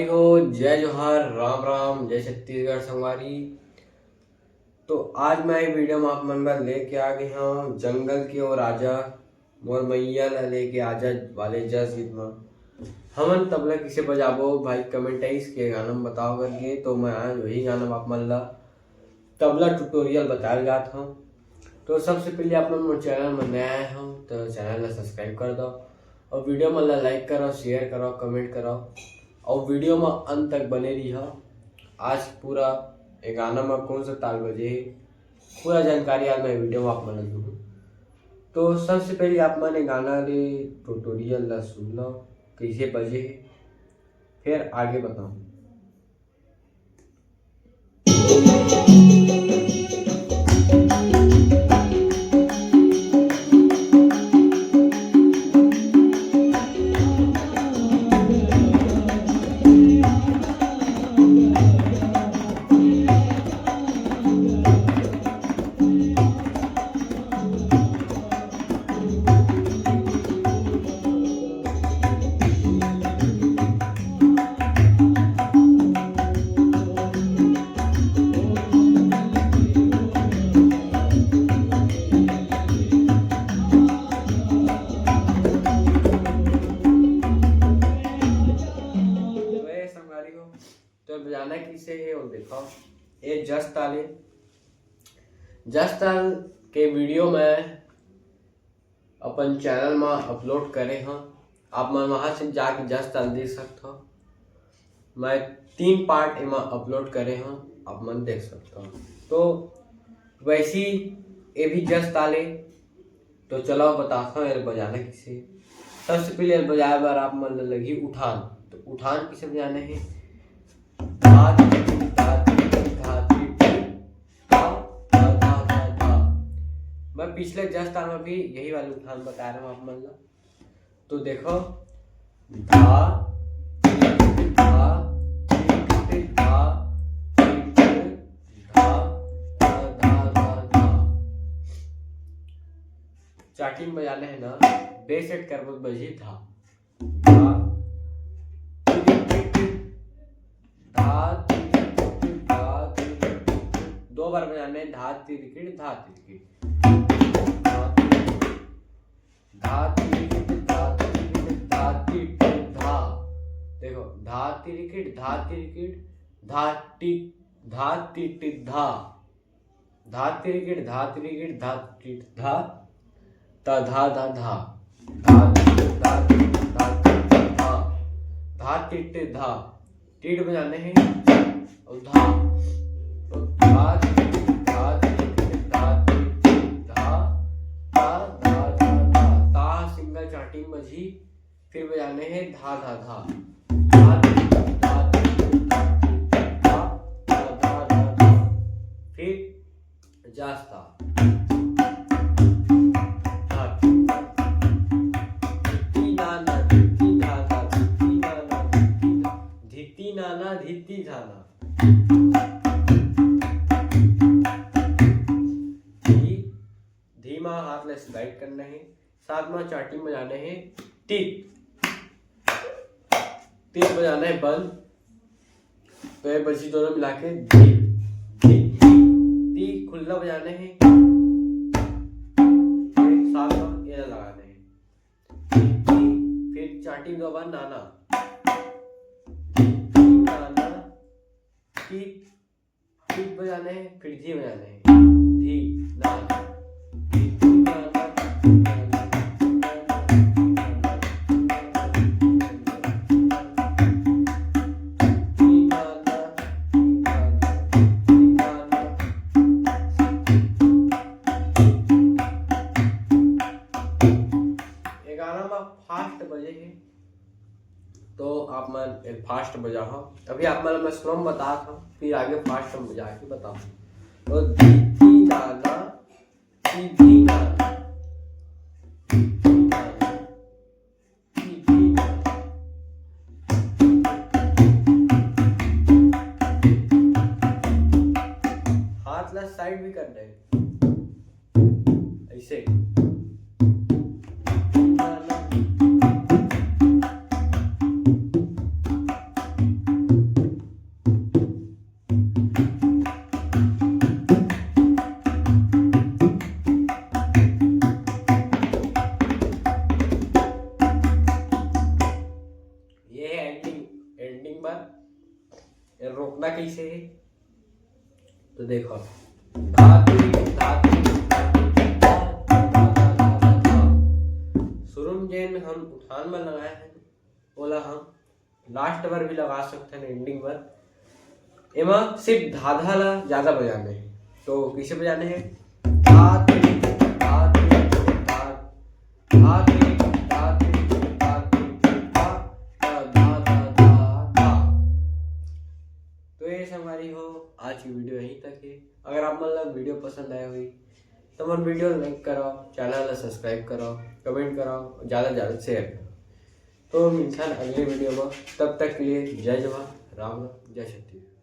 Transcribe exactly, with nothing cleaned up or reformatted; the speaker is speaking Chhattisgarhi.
हो, जय जोहार, राम राम, जय छत्तीसगढ़ संगवारी। तो आज मैं ये वीडियो में आप मन बर लेके आ गए हूँ जंगल के ओ राजा, मोर मैया ला लेके आजा वाले जस गीत में हमन तबला किसे बजाबो भाई, कमेंट आइस के गाना में बताओ करके, तो मैं आज वही गाना में आप मन ला तबला ट्यूटोरियल बताए जात हूँ। तो सबसे पहले आप मन मोर चैनल में नया आए हो तो चैनल ला सब्सक्राइब कर दो और वीडियो मन ला लाइक करो, शेयर करो, कमेंट करो और वीडियो में अंत तक बने रही। आज पूरा ये गाना में कौन सा ताल बजे हे, पूरा जानकारी आज मैं वीडियो में आप मन ला दूँ। तो सबसे पहले आप मन ये गाना के ट्यूटोरियल ला सुन लो, कैसे बजे हे, फिर आगे बताऊँ। तो ये बजाना किसे हे, वो देखो, ये जस ताल हे। जस ताल के वीडियो मैं अपन चैनल में अपलोड करे हूँ, आप मन वहाँ से जाके जस ताल देख सकते हो। मैं तीन पार्ट एमा अपलोड करे हूँ, आप मन देख सकते हो। तो वैसी ये भी जस ताल हे। तो चलो बताता हूँ ये बजाना किसे। सबसे पहले ये बजाए बर आप मन ला लगही उठान। तो उठान किसे बजाना हे? धा, धी, धी, धा, धी, धी, धा, धी, धी, धा, धा, धा, धा, धा। मैं पिछले जस ताल में भी यही वाली उठान बता रहा हूँ आप मन ला। तो देखो, धा, धी, धा, धी, धी, धा, धी, धी, धा, धा, धा, धा, धा। चाटिंग बजाना हे ना, बेस सेट करबो बजी धा। धा, धी, धी, धी, धा, धी, धी, धी, धा, धी, धी, धी। दो बार बजाना हे, धा, धी, धी, धा, धी, धी। धा, धी, धी, धा, धी, धी, धा, धी, धी, धा, धी, धी, धा। देखो, धा, धी, धी, धा, धी, धी, धा, धी, धी, धा। धा तिरिकिट, धा तिरिकिट, धा टिट धा, ता धा धा धा। धा तिरिकिट, धा तिरिकिट, धा तिरिकिट, धा। धा तिट धा। टिट बजाने हे। और धा। तो धा तिरिकिट, धा तिरिकिट, धा तिरिकिट, धा। ता धा धा धा। ता सिंगल चाटिंग बजी। फिर बजाने हे धा धा धा। धा धा धा धा धा धा धा धा धा। फिर जास्ता। धा। धी ती ना ना धी ती धा धा धी ती ना ना धी ती धा। धी ती ना ना धी ती धा ना। धी, धी मा हाथ ले स्लाइड करना हे। साथ मा चाटी बजाना हे टिक। टिक बजाना हे बंद। तो ये बची दोनों मिला के धी, धी, धी। टी खुल्ला बजाना हे। फिर साथ मा ये लगाना हे। धी, धी, फिर चाटी दो बार नाना। धी, धी, नाना, टिक। टिक बजाने हे, फिर धी बजाने हे। धी, ना, ना। धी, धी, ना, ना, धी, ना, ना, धी, ना, ना, धी, ना, ना, धी, ना, ना, धी, ना, ना, धी, ना, ना, धी, ना, ना, धी, ना, ना, धी, ना, ना। ये गाना मा फास्ट बजे हे। तो आप मन फास्ट बजाओ। अभी आप मन मैं स्लो में बतात हूँ, फिर आगे फास्ट में बजा के बताओ। तो धी, धी, ना, ना, धी, धी, ना, ना, धी, धी, ना, ना, धी, धी, ना, ना। हाथ ला साइड भी कर दे। ऐसे। देखो, धा, धा, धा, धा, धा, धा, धा, धा। शुरू में जेन हम उठान में लगाए हैं, ओला हम लास्ट बर भी लगा सकते हैं, एंडिंग बर। एमा सिर्फ धाधा ला ज्यादा बजाने हैं। तो कैसे बजाने हैं? धा, धा, धा, धा, धा, धा, धा, धा। तो ये संगवारी हो, आज की वीडियो यहीं तक है। अगर आप मन ला वीडियो पसंद आए हुई तो मन वीडियो लाइक कराओ, चैनल ला सब्सक्राइब कराओ, कमेंट कराओ, ज्यादा से ज्यादा शेयर कराओ। तो मिलथन अगले वीडियो में, तब तक के लिए जय जोहार, राम राम, जय छत्तीसगढ़।